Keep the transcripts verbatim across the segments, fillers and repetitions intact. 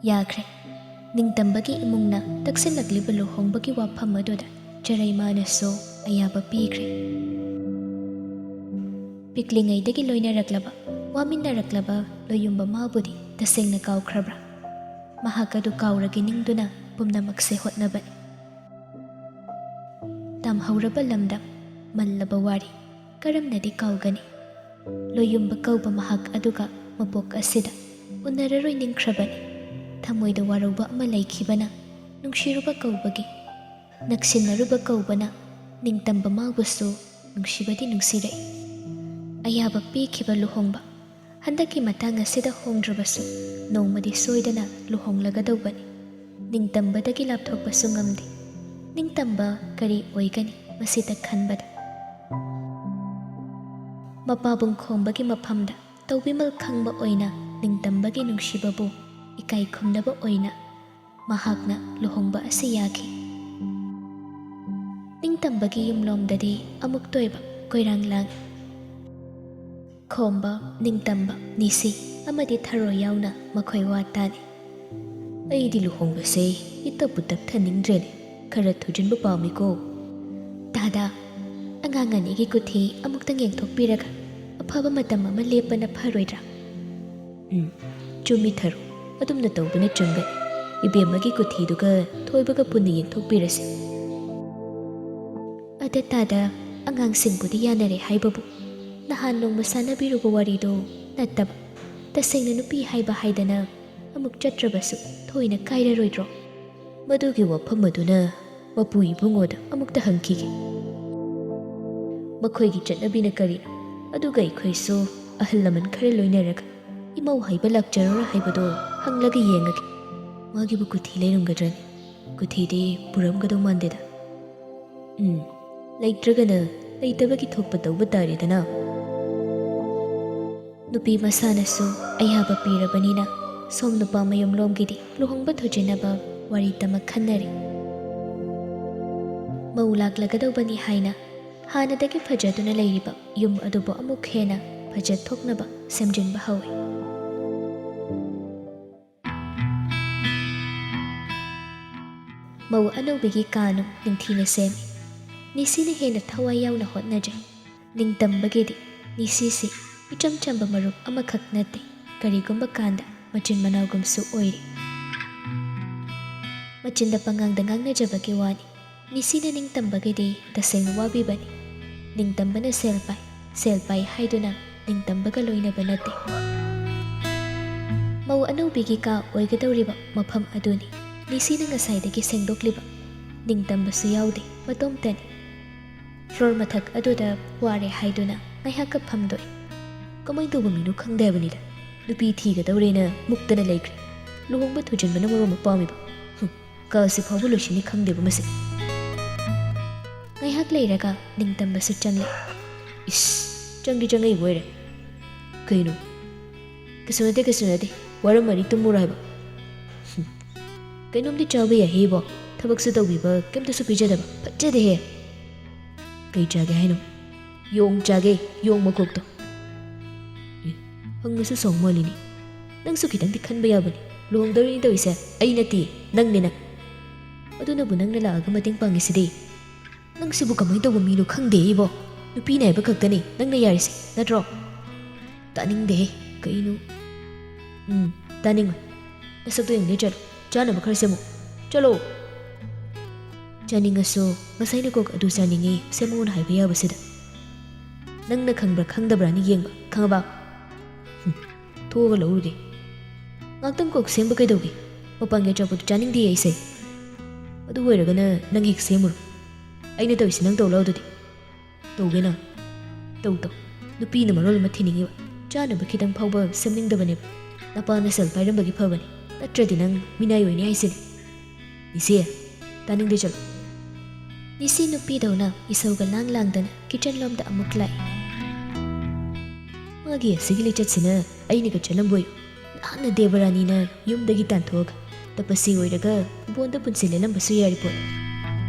ꯌꯥꯈ꯭ꯔꯦ꯫ ꯅꯤꯡꯇꯝꯕꯒꯤ ꯏꯃꯨꯡꯅ ꯇꯛꯁꯤꯜꯂꯛꯂꯤꯕ ꯂꯨꯍꯣꯡꯕꯒꯤ ꯋꯥꯐꯝ ꯑꯗꯨꯗ ꯆꯔꯩꯃꯥꯅꯁꯨ ꯑꯌꯥꯕ ꯄꯤꯈ꯭ꯔꯦ꯫ ꯄꯤꯛꯂꯤꯉꯩꯗꯒꯤ ꯂꯣꯏꯅꯔꯛꯂꯕ, ꯋꯥꯃꯤꯟꯅꯔꯛꯂꯕ ꯂꯣꯌꯨꯝꯕ ꯃꯥꯕꯨꯗꯤ ꯇꯁꯦꯡꯅ ꯀꯥꯎꯈ꯭ꯔꯕ꯭ꯔꯥ? ꯃꯍꯥꯛ ꯑꯗꯨ ꯀꯥꯎꯔꯒꯦ ꯅꯤꯡꯗꯨꯅ ꯄꯨꯝꯅꯃꯛꯁꯦ ꯍꯣꯠꯅꯕꯅꯤ꯫ ꯇꯝꯍꯧꯔꯕ ꯂꯝꯗꯝ, ꯃꯜꯂꯕ ꯋꯥꯔꯤ, ꯀꯔꯝꯅꯗꯤ ꯀꯥꯎꯒꯅꯤ? ꯂꯣꯌꯨꯝꯕ ꯀꯧꯕ ꯃꯍꯥꯛ ꯑꯗꯨꯒ ꯃꯄꯣꯛ ꯑꯁꯤꯗ ꯎꯅꯔꯔꯣꯏ ꯅꯤꯡꯈ꯭ꯔꯕꯅꯤ꯫ ꯊꯃꯣꯏꯗ ꯋꯥꯔꯧꯕ ꯑꯃ ꯂꯩꯈꯤꯕꯅ ꯅꯨꯡꯁꯤꯔꯨꯕ ꯀꯧꯕꯒꯤ, ꯅꯛꯁꯤꯟꯅꯔꯨꯕ ꯀꯧꯕꯅ ꯅꯤꯡꯇꯝꯕ ꯃꯥꯕꯨꯁꯨ ꯅꯨꯡꯁꯤꯕꯗꯤ ꯅꯨꯡꯁꯤꯔꯛꯏ꯫ ꯑꯌꯥꯕ ꯄꯤꯈꯤꯕ ꯂꯨꯍꯣꯡꯕ꯫ ꯍꯟꯗꯛꯀꯤ ꯃꯇꯥꯡ ꯑꯁꯤꯗ ꯍꯣꯡꯗ꯭ꯔꯕꯁꯨ ꯅꯣꯡꯃꯗꯤ ꯁꯣꯏꯗꯅ ꯂꯨꯍꯣꯡꯂꯒꯗꯧꯕꯅꯤ꯫ ꯅꯤꯡꯇꯝꯕꯗꯒꯤ ꯂꯥꯞꯊꯣꯛꯄꯁꯨ ꯉꯝꯗꯦ꯫ ꯅꯤꯡꯇꯝꯕ ꯀꯔꯤ ꯑꯣꯏꯒꯅꯤ ꯃꯁꯤꯇ ꯈꯟꯕꯗ? ꯃꯄꯥꯕꯨꯡ ꯈꯣꯝꯕꯒꯤ ꯃꯐꯝꯗ ꯇꯧꯕꯤꯃꯜ ꯈꯪꯕ ꯑꯣꯏꯅ ꯅꯤꯡꯇꯝꯕꯒꯤ ꯅꯨꯡꯁꯤꯕꯕꯨ ꯏꯀꯥꯏ ꯈꯨꯝꯅꯕ ꯑꯣꯏꯅ ꯃꯍꯥꯛꯅ ꯂꯨꯍꯣꯡꯕ ꯑꯁꯤ ꯌꯥꯈꯤ꯫ ꯅꯤꯡꯇꯝꯕꯒꯤ ꯌꯨꯝꯂꯣꯝꯗꯗꯤ ꯑꯃꯨꯛꯇꯣꯏꯕ ꯀꯣꯏꯔꯥꯡ ꯂꯥꯡꯏ꯫ ꯈꯣꯝꯕ, ꯅꯤꯡꯇꯝꯕ, ꯅꯤꯁꯤ ꯑꯃꯗꯤ ꯊꯔꯣ ꯌꯥꯎꯅ ꯃꯈꯣꯏ ꯋꯥ ꯇꯥꯅꯩ꯫ ꯑꯩꯗꯤ ꯂꯨꯍꯣꯡꯕꯁꯦ ꯏꯇꯞꯄꯨ ꯇꯞꯊꯅꯤꯡꯗ꯭ꯔꯦꯅꯦ, ꯈꯔ ꯊꯨꯖꯤꯟꯕ ꯄꯥꯝꯃꯤꯀꯣ꯫ ꯇꯥꯗ, ꯑꯉꯥꯡ ꯑꯅꯤꯒꯤ ꯀꯨꯊꯤ ꯑꯃꯨꯛꯇꯪ ꯌꯦꯡꯊꯣꯛꯄꯤꯔꯒ ꯑꯐꯕ ꯃꯇꯝ ꯑꯃ ꯂꯦꯞꯄꯅ ꯐꯔꯣꯏꯗ꯭ꯔꯥ? ꯎꯝ, ꯆꯨꯝꯃꯤ ꯊꯔꯣ, ꯑꯗꯨꯝꯅ ꯇꯧꯕꯅ ꯆꯨꯝꯒꯅꯤ꯫ ꯏꯕꯦꯝꯃꯒꯤ ꯀꯨꯊꯤꯗꯨꯒ ꯊꯣꯏꯕꯒ ꯄꯨꯟꯅ ꯌꯦꯡꯊꯣꯛꯄꯤꯔꯁꯤ꯫ ꯑꯗ ꯇꯥꯗ, ꯑꯉꯥꯡꯁꯤꯡꯕꯨꯗꯤ ꯌꯥꯅꯔꯦ ꯍꯥꯏꯕꯕꯨ ꯅꯍꯥꯟ ꯅꯣꯡꯃ ꯁꯥꯟꯅꯕꯤꯔꯨꯕ ꯋꯥꯔꯤꯗꯣ ꯅꯠꯇꯕ, ꯇꯁꯦꯡꯅ ꯅꯨꯄꯤ ꯍꯥꯏꯕ ꯍꯥꯏꯗꯅ ꯑꯃꯨꯛ ꯆꯠꯇ꯭ꯔꯕꯁꯨ ꯊꯣꯏꯅ ꯀꯥꯏꯔꯔꯣꯏꯗ꯭ꯔꯣ? ꯃꯗꯨꯒꯤ ꯋꯥꯐꯝ ꯑꯗꯨꯅ ꯃꯄꯨ ꯏꯕꯨꯡꯉꯣꯗ ꯑꯃꯨꯛꯇ ꯍꯪꯈꯤꯒꯦ꯫ ꯃꯈꯣꯏꯒꯤ ꯆꯠꯅꯕꯤꯅ ꯀꯔꯤꯅꯣ? ꯑꯗꯨꯒ ꯑꯩꯈꯣꯏꯁꯨ ꯑꯍꯜ ꯂꯃꯟ ꯈꯔ ꯂꯣꯏꯅꯔꯒ ꯏꯃꯧ ꯍꯥꯏꯕ ꯂꯥꯛꯆꯔꯨꯔꯥ ꯍꯥꯏꯕꯗꯣ ꯍꯪꯂꯒ ꯌꯦꯡꯉꯒꯦ꯫ ꯃꯥꯒꯤꯕꯨ ꯀꯨꯊꯤ ꯂꯩꯔꯝꯒꯗ꯭ꯔꯅꯦ? ꯀꯨꯊꯤꯗꯤ ꯄꯨꯔꯝꯒꯗꯧ ꯃꯥꯟꯗꯦꯗ꯫ ꯎꯝ, ꯂꯩꯇ꯭ꯔꯒꯅ ꯂꯩꯇꯕꯒꯤ ꯊꯣꯛꯄ ꯇꯧꯕ ꯇꯥꯔꯦꯗꯅ꯫ ꯅꯨꯄꯤ ꯃꯁꯥꯅꯁꯨ ꯑꯌꯥꯕ ꯄꯤꯔꯕꯅꯤꯅ ꯁꯣꯝ ꯅꯨꯄꯥ ꯃꯌꯨꯝꯂꯣꯝꯒꯤꯗꯤ ꯂꯨꯍꯣꯡꯕ ꯊꯨꯖꯤꯟꯅꯕ ꯋꯥꯔꯤ ꯇꯝꯃꯛ ꯈꯟꯅꯔꯤ꯫ ꯃꯧ ꯂꯥꯛꯂꯒꯗꯧꯕꯅꯤ ꯍꯥꯏꯅ ꯍꯥꯟꯅꯗꯒꯤ ꯐꯖꯗꯨꯅ ꯂꯩꯔꯤꯕ ꯌꯨꯝ ꯑꯗꯨꯕꯨ ꯑꯃꯨꯛ ꯍꯦꯟꯅ ꯐꯖꯊꯣꯛꯅꯕ ꯁꯦꯝꯖꯤꯟꯕ ꯍꯧꯏ꯫ ꯃꯧ ꯑꯅꯧꯕꯤꯒꯤ ꯀꯥ ꯅꯨꯡ ꯅꯤꯡꯊꯤꯅ ꯁꯦꯝꯃꯤ꯫ ꯅꯤꯁꯤꯅ ꯍꯦꯟꯅ ꯊꯋꯥꯏ ꯌꯥꯎꯅ ꯍꯣꯠꯅꯖꯩ꯫ ꯅꯤꯡꯇꯝꯕꯒꯤꯗꯤ ꯅꯤꯁꯤꯁꯤ ꯏꯆꯝ ꯆꯝꯕ ꯃꯔꯨꯞ ꯑꯃꯈꯛ ꯅꯠꯇꯦ, ꯀꯔꯤꯒꯨꯝꯕ ꯀꯥꯟꯗ ꯃꯆꯤꯟ ꯃꯅꯥꯎꯒꯨꯝꯁꯨ ꯑꯣꯏꯔꯤ꯫ ꯃꯆꯤꯟꯗ ꯄꯉꯥꯡꯗ ꯉꯥꯡꯅꯖꯕꯒꯤ ꯋꯥꯅꯤ, ꯅꯤꯁꯤꯅ ꯅꯤꯡꯇꯝꯕꯒꯤꯗꯤ ꯇꯁꯦꯡꯅ ꯋꯥꯕꯤꯕꯅꯤ꯫ ꯅꯤꯡꯇꯝꯕꯅ ꯁꯦꯜ ꯄꯥꯏ, ꯁꯦꯜ ꯄꯥꯏ ꯍꯥꯏꯗꯨꯅ ꯅꯤꯡꯇꯝꯕꯒ ꯂꯣꯏꯅꯕ ꯅꯠꯇꯦ꯫ ꯃꯧ ꯑꯅꯧꯕꯤꯒꯤ ꯀꯥ ꯑꯣꯏꯒꯗꯧꯔꯤꯕ ꯃꯐꯝ ꯑꯗꯨꯅꯤ ꯅꯤꯁꯤꯅ ꯉꯁꯥꯏꯗꯒꯤ ꯁꯦꯡꯗꯣꯛꯂꯤꯕ꯫ ꯅꯤꯡꯇꯝꯕꯁꯨ ꯌꯥꯎꯗꯦ, ꯃꯇꯣꯝꯇꯅꯤ꯫ ꯐ꯭ꯂꯣꯔ ꯃꯊꯛ ꯑꯗꯨꯗ ꯋꯥꯔꯦ ꯍꯥꯏꯗꯨꯅ ꯉꯥꯏꯍꯥꯛꯀ ꯐꯝꯗꯣꯛꯏ꯫ ꯀꯃꯥꯏꯅ ꯇꯧꯕ ꯃꯤꯅꯣ ꯈꯪꯗꯦ ꯍꯥꯏꯕꯅꯤꯗ꯫ ꯅꯨꯄꯤ ꯊꯤꯒꯗꯧꯔꯦꯅ ꯃꯨꯛꯇꯅ ꯂꯩꯈ꯭ꯔꯦ꯫ ꯂꯨꯍꯣꯡꯕ ꯊꯨꯖꯤꯟꯕꯅ ꯃꯔꯣꯟ ꯑꯃ ꯄꯥꯝꯃꯤꯕ꯫ ꯍꯨꯝ, ꯀꯥꯁꯤ ꯐꯥꯎꯕ ꯂꯣꯏꯁꯤꯟꯅꯤ ꯈꯪꯗꯦꯕ ꯃꯁꯦ꯫ ꯉꯥꯏꯍꯥꯛ ꯂꯩꯔꯒ ꯅꯤꯡꯇꯝꯕꯁꯨ ꯆꯪꯂꯛꯏ꯫ ꯏꯁ, ꯆꯪꯗꯤ ꯆꯪꯉꯛꯏꯕ ꯑꯣꯏꯔꯦ꯫ ꯀꯩꯅꯣ? ꯀꯩꯁꯨ ꯅꯠꯇꯦ, ꯀꯩꯁꯨ ꯅꯠꯇꯦ꯫ ꯋꯥꯔꯝꯃꯅꯤ, ꯇꯨꯝꯃꯨꯔꯣ ꯍꯥꯏꯕ꯫ ꯍꯨꯝ꯫ ꯀꯩꯅꯣꯝꯗꯤ ꯆꯥꯕ ꯌꯥꯏꯍꯦꯕꯣ꯫ ꯊꯕꯛꯁꯨ ꯇꯧꯕꯤꯕ, ꯀꯩꯝꯇꯁꯨ ꯄꯤꯖꯗꯕ꯫ ꯐꯠꯖꯗꯦꯍꯦ꯫ ꯀꯩ ꯆꯥꯒꯦ ꯍꯥꯏꯅꯣ? ꯌꯣꯡ ꯆꯥꯒꯦ, ꯌꯣꯡ ꯃꯀꯣꯛꯇꯣ꯫ ꯑꯦ, ꯍꯪꯉꯁꯨ ꯁꯥꯎ ꯃꯥꯜꯂꯤꯅꯦ꯫ ꯅꯪꯁꯨ ꯈꯤꯇꯪꯗꯤ ꯈꯟꯕ ꯌꯥꯕꯅꯤ꯫ ꯂꯨꯍꯣꯡꯗꯧꯔꯤꯅꯤ ꯇꯧꯔꯤꯁꯦ ꯑꯩ ꯅꯠꯇꯦ, ꯅꯪꯅꯦ ꯅꯪ꯫ ꯑꯗꯨꯅꯕꯨ ꯅꯪꯅ ꯂꯥꯛꯑꯒ ꯃꯇꯦꯡ ꯄꯥꯡꯉꯤꯁꯤꯗꯤ꯫ ꯅꯪꯁꯤꯕꯨ ꯀꯃꯥꯏꯅ ꯇꯧꯕ ꯃꯤꯅꯣ ꯈꯪꯗꯦ ꯏꯕꯣ꯫ ꯅꯨꯄꯤꯅ ꯍꯥꯏꯕ ꯈꯛꯇꯅꯤ ꯅꯪꯅ ꯌꯥꯔꯤꯁꯦ, ꯅꯠꯇ꯭ꯔꯣ? ꯇꯥꯅꯤꯡꯗꯦꯍꯦ, ꯀꯩꯅꯣ? ꯎꯝ, ꯇꯥꯅꯤꯡꯉꯣꯏ꯫ ꯅꯁꯛꯇꯣ ꯌꯦꯡꯒꯦ, ꯆꯠꯂꯣ꯫ ꯆꯥꯅꯕ ꯈꯔ ꯁꯦꯝꯃꯨ꯫ ꯆꯠꯂꯣ꯫ ꯆꯥꯅꯤꯡꯉꯁꯨ ꯉꯁꯥꯏꯅ ꯀꯣꯛ ꯑꯗꯨ ꯆꯥꯅꯤꯡꯉꯤ, ꯁꯦꯝꯃꯣꯅ ꯍꯥꯏꯕ ꯌꯥꯕꯁꯤꯗ꯫ ꯅꯪꯅ ꯈꯪꯕ꯭ꯔꯥ ꯈꯪꯗꯕ꯭ꯔꯥꯅ ꯌꯦꯡꯕ, ꯈꯪꯉꯕ? ꯍꯨꯝ, ꯊꯣꯛꯑꯒ ꯂꯧꯔꯨꯒꯦ꯫ ꯉꯥꯛꯇꯪ ꯀꯣꯛ ꯁꯦꯝꯕ ꯀꯩꯗꯧꯒꯦ? ꯃꯄꯥꯟꯒꯤ ꯑꯆꯥꯄꯣꯠꯇꯨ ꯆꯥꯅꯤꯡꯗꯦ ꯑꯩꯁꯦ꯫ ꯑꯗꯨ ꯑꯣꯏꯔꯒꯅ ꯅꯪꯒꯤ ꯍꯦꯛ ꯁꯦꯝꯃꯨꯔꯣ꯫ ꯑꯩꯅ ꯇꯧꯔꯤꯁꯤ ꯅꯪ ꯇꯧ ꯂꯥꯎ ꯑꯗꯨꯗꯤ꯫ ꯇꯧꯒꯦꯅ? ꯇꯧ ꯇꯧ꯫ ꯅꯨꯄꯤꯅ ꯃꯔꯣꯜ ꯑꯃ ꯊꯤꯅꯤꯡꯉꯤꯕ꯫ ꯆꯥꯅꯕ ꯈꯤꯇꯪ ꯐꯥꯎꯕ ꯁꯦꯝꯅꯤꯡꯗꯕꯅꯦꯕ꯫ ꯅꯄꯥꯅ ꯁꯦꯜ ꯄꯥꯏꯔꯝꯕꯒꯤ ꯐꯕꯅꯤ꯫ ꯅꯠꯇ꯭ꯔꯗꯤ ꯅꯪ ꯃꯤꯅꯥꯏ ꯑꯣꯏꯅꯤ ꯍꯥꯏꯁꯤꯅꯤ꯫ ꯅꯤꯁꯤ, ꯇꯥꯅꯤꯡꯗꯦ, ꯆꯠꯂꯣ꯫ ꯅꯤꯁꯤ ꯅꯨꯄꯤꯗꯧꯅ ꯏꯁꯧꯒ ꯂꯥꯡ ꯂꯥꯡꯗꯅ ꯀꯤꯆꯟ ꯂꯣꯝꯗ ꯑꯃꯨꯛ ꯂꯥꯛꯏ꯫ ꯃꯥꯒꯤ ꯑꯁꯤꯒꯤ ꯂꯤꯆꯠꯁꯤꯅ ꯑꯩꯅꯒ ꯆꯠꯂꯝꯕꯣꯏ꯫ ꯅꯍꯥꯟꯅ ꯗꯦꯕꯔꯥꯅꯤꯅ ꯌꯨꯝꯗꯒꯤ ꯇꯥꯟꯊꯣꯛꯑꯒ ꯇꯄꯁꯤ ꯑꯣꯏꯔꯒ ꯕꯣꯟꯗ ꯄꯨꯟꯁꯤ ꯂꯦꯜꯂꯝꯕꯁꯨ ꯌꯥꯔꯤ ꯄꯣꯠꯅꯤ꯫